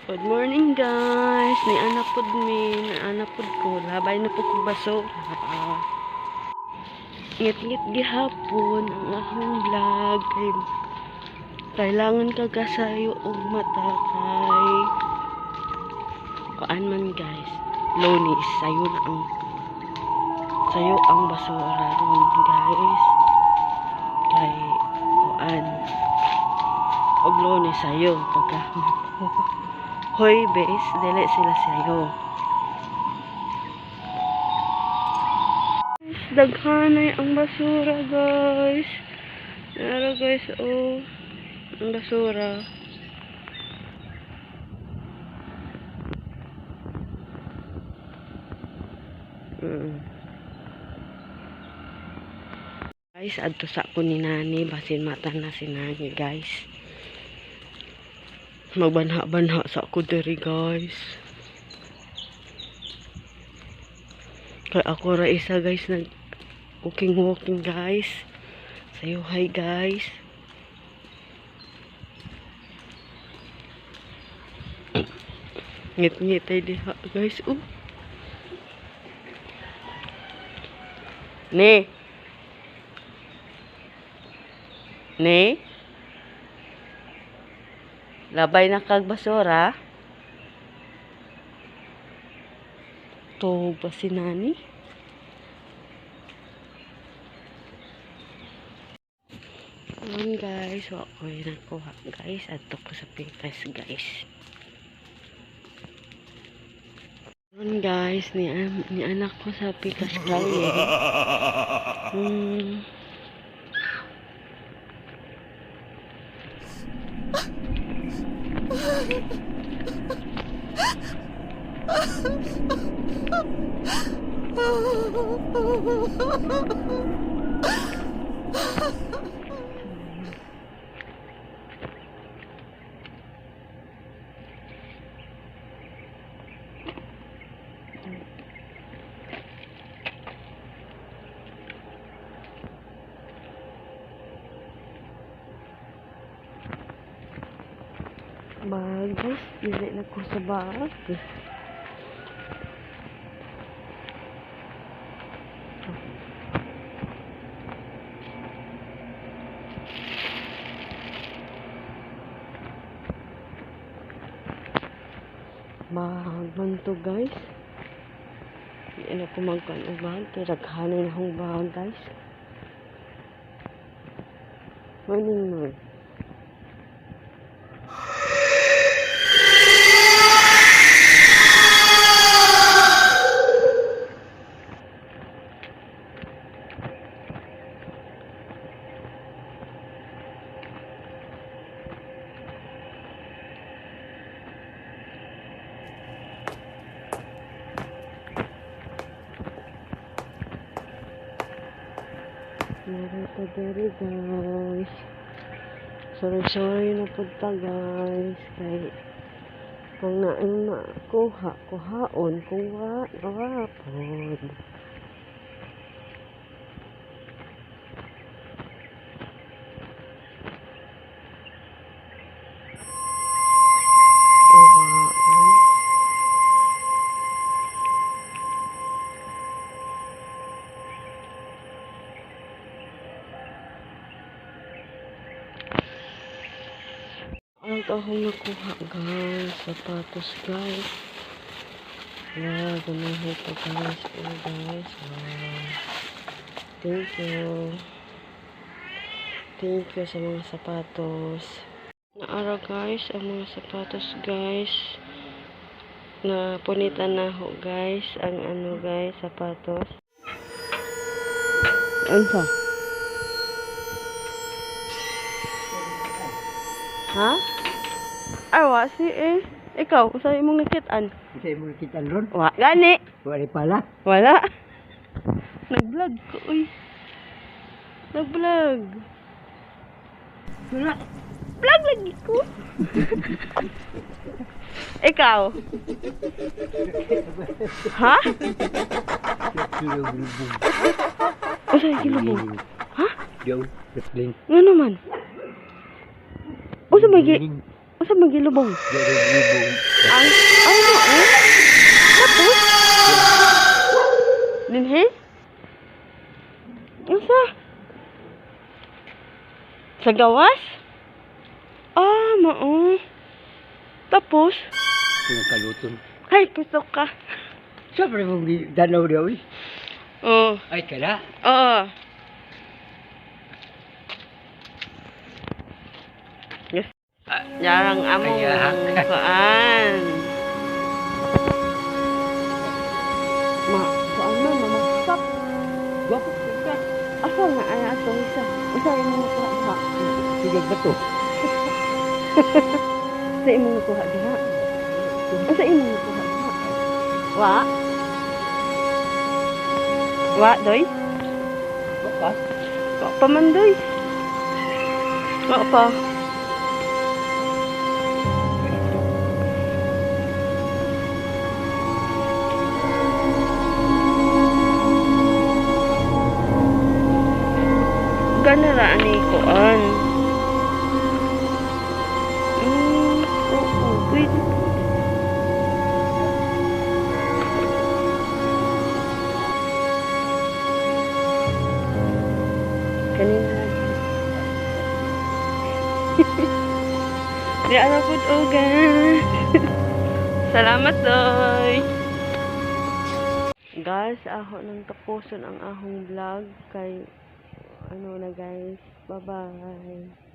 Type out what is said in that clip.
Good morning, guys. Ni anak pod mi, ni anak pod ko. Labay na po kong basura. Ngit-ngit gihapon ang akong vlog kay kailangan kagasayo og mata kay kuan man, guys. Lunes, sayo ang basura ron, guys. Kay kuan og Lunes sayo pagka Huwebes, dili sila sayo. Daghanay ang basura, guys. Nara, guys, oh. Ang basura. Guys, adto sa ako ni Nani. Basin mata na si Nani, guys. Magbanha-banha sa ako diri, guys. Kay ako ra isa, guys, nag walking walking, guys. Sayo hi, guys. Ngit-ngit ay diha, guys. Oh. Ne. Ne. Labay na kag basura. Tuhog pa si Nani. Ayan, guys, wa ko nakuha, guys. Adto ko sa pikas, guys. Ayan, guys, ni anak ko sa pikas kalye. Bag, guys. Dili na ko sa bag. Bag man to, guys. Di na ko magkuan og bag. Kay daghanan na akong bag, guys. Morning, man. Meron pa diri, guys. Sorry, sorry na punta, guys. Kay kung naay makuha, kuhaon. Kung wa, wa pod. Awa, guys. Ang akong nakuha, guys. Sapatos, guys. Wow, ganahan ko, guys. Oh, guys. Wow. Thank you. Thank you sa mga sapatos. Naara, guys, ang mga sapatos, guys. Na punitan na ho, guys. Ang ano, guys, sapatos. Ano? Ha? Ay, wa si eh. Ikaw, kung saan imong nakitaan? Kasi mo kita ron, Wa, gani. Wala pala. Wala. Nag-vlog ko, uy. Nag-vlog. Wala. Vlog lagi ko. Ikaw. Ha? Kilo bilbong. Usa kilo mo? Ha? Diyaw, Kathleen. Nga naman. Usa may gi Usa may gilubong. Diyaw bilbong. Ay, ay no eh. Tapos? Dinhi? Unsa? Sa gawas? Ah, mao. Tapos? Yung kaluton. Ay, pusok ka. Siyempre mong danaw daw eh. Oo. Ay, kala. Oo. Yes. Yarang among Ay, kuan. Ma, kuan man, mamaksak. Gwapo ka. Asa nga ay ato isa? Usa imong nakuha diha? Sige ba to? Sa imong nakuha diha? Asa imong nakuha diha? Wa? Wa, doy? Baka. Wa pa man, doy. Wa pa. Gana ra ani kuan. Oo, pwede. Kanina. Di ala pud oga. Salamat, doy. Guys, aho nang tapuson ang ahong vlog kay ano na, guys. Bye-bye.